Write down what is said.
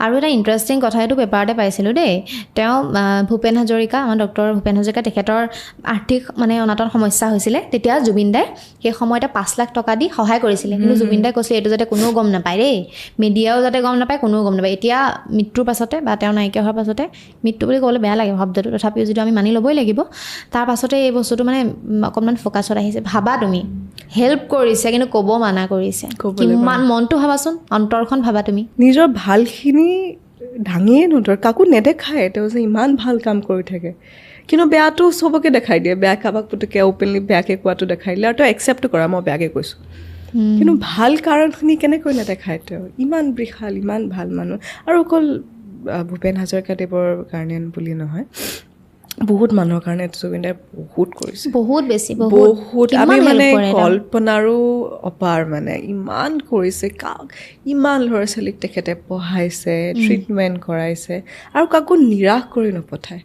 আৰু এটা ইণ্টাৰেষ্টিং কথা, এইটো পেপাৰতে পাইছিলোঁ দেই, তেওঁ ভূপেন হাজৰিকা, আমাৰ ডক্টৰ ভূপেন হাজৰিকা, তেখেতৰ আৰ্থিক মানে অনাটন সমস্যা হৈছিলে, তেতিয়া জুবিন দাই সেই সময়তে 5 লাখ টকা দি সহায় কৰিছিলে। কিন্তু জুবিন দাই কৈছিলে, এইটো যাতে কোনেও গম নাপায় দেই, মিডিয়াও যাতে গম নাপায়, কোনেও গম নাপায়। এতিয়া মৃত্যুৰ পাছতে বা তেওঁ নাইকিয়া হোৱাৰ পাছতে, মৃত্যু বুলি ক'বলৈ বেয়া লাগে শব্দটো, তথাপিও যিটো আমি মানি ল'বই লাগিব, তাৰ পাছতে এই বস্তুটো মানে অকণমান ফ'কাছত আহিছে। ভাবা তুমি, হেল্প কৰিছে কিন্তু ক'ব মানা কৰিছে। ক'বলৈ। কিমান মনটো ভাবাচোন, অন্তৰখন ভাবা তুমি। নিজৰ ভালখিনি দাঙিয়ে নধৰে, কাকো নেদেখায় তেওঁ যে ইমান ভাল কাম কৰি থাকে। কিন্তু বেয়াটো চবকে দেখাই দিয়ে। বেয়া কাৰোবাক পুতুককৈ অ'পেনলি বেয়াকৈ কোৱাটো দেখাই দিলে আৰু তেওঁ একচেপ্ট কৰা, মই বেয়াকৈ কৈছোঁ। কিন্তু ভাল কাৰণখিনি কেনেকৈ নেদেখায় তেওঁ? ইমান বিশাল, ইমান ভাল মানুহ। আৰু অকল ভূপেন হাজৰিকাদেৱৰ কাৰণে বুলি নহয়, বহুত মানুহৰ কাৰণে জুবিন দাই বহুত কৰিছে। বহুত বেছি। বহুত। আমি কিমান help মানে কৰে তেওঁ। কল্পনাৰো অপাৰ, মানে ইমান কৰিছে। কাক, ইমান ল'ৰা ছোৱালীক তেখেতে পঢ়াইছে, ট্ৰিটমেণ্ট কৰাইছে আৰু কাকো নিৰাশ কৰি নপঠায়।